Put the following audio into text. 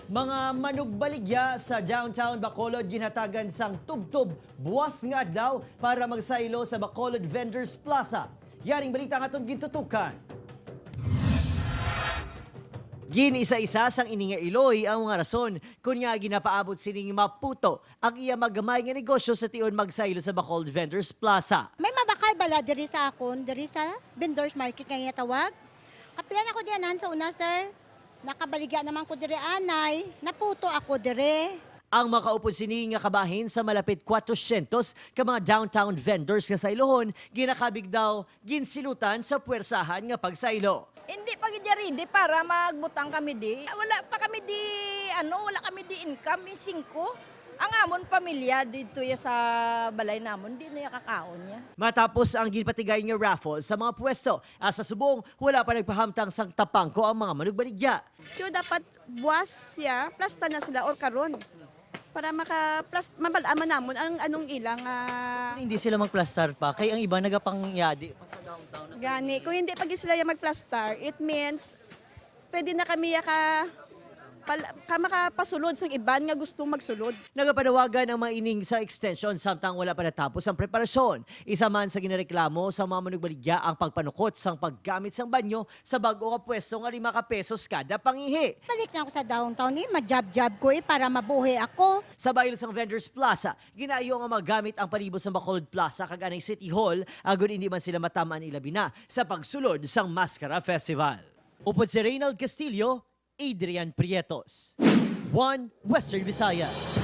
Mga manugbaligya sa downtown Bacolod ginhatagan sang tubtob buwas nga adlaw para magsaylo sa Bacolod Vendors Plaza. Yaring balita nga atong gintutukan. Gin-isa-isa sang ini nga iloy ang mga rason kung nga ginapaabot sining maputo ang iya magamay nga negosyo sa tion magsaylo sa Bacolod Vendors Plaza. May mabakal bala diri sa akon, diri sa vendors market nga tawag. Kapilan ako diyanan sa una, sir. Nakabaligya naman ko diri anay, naputo ako diri. Ang makaupod sini nga kabahin sa malapit 400 ka mga downtown vendors nga saylohon, ginakabig daw ginsilutan sa puwersahan nga pagsaylo. Hindi pa gid ready para magbutang kami di. Wala pa kami di ano, wala kami di income, may singko. Ang amon pamilya dito ya sa balay namon, di na ya kakaon niya. Matapos ang ginpatigay nga raffle sa mga pwesto, asa subong wala pa nagpahamtang sang tapangko ang mga manugbaligya. Pero dapat buwas ya, plasta na sila or karon para maka plus mabalaman namon ang anong ilang Hindi sila magplastar pa kay ang iba nagapangyadi pa sa downtown. Gani. Kung hindi pag sila ya magplastar, it means pwede na kami ya ka, pal, ka makapasulod sa iban nga gustong magsulod. Nagapanawagan ang mga ining sa extension samtang wala pa natapos ang preparasyon. Isa man sa ginareklamo sa mga manugbaligya ang pagpanukot sang paggamit sang banyo sa bag-o nga pwesto nga 5 ka pesos kada pangihi. Balik na ako sa downtown eh, majab-jab ko eh para mabuhi ako. Sa bail sang Vendors Plaza, ginaayo nga magamit ang palibot sa Bacolod Plaza kag anay City Hall agon hindi man sila matamaan ilabi na sa pagsulod sang Mascara Festival. Upod si Reynald Castillo, Adrian Prietos. One Western Visayas.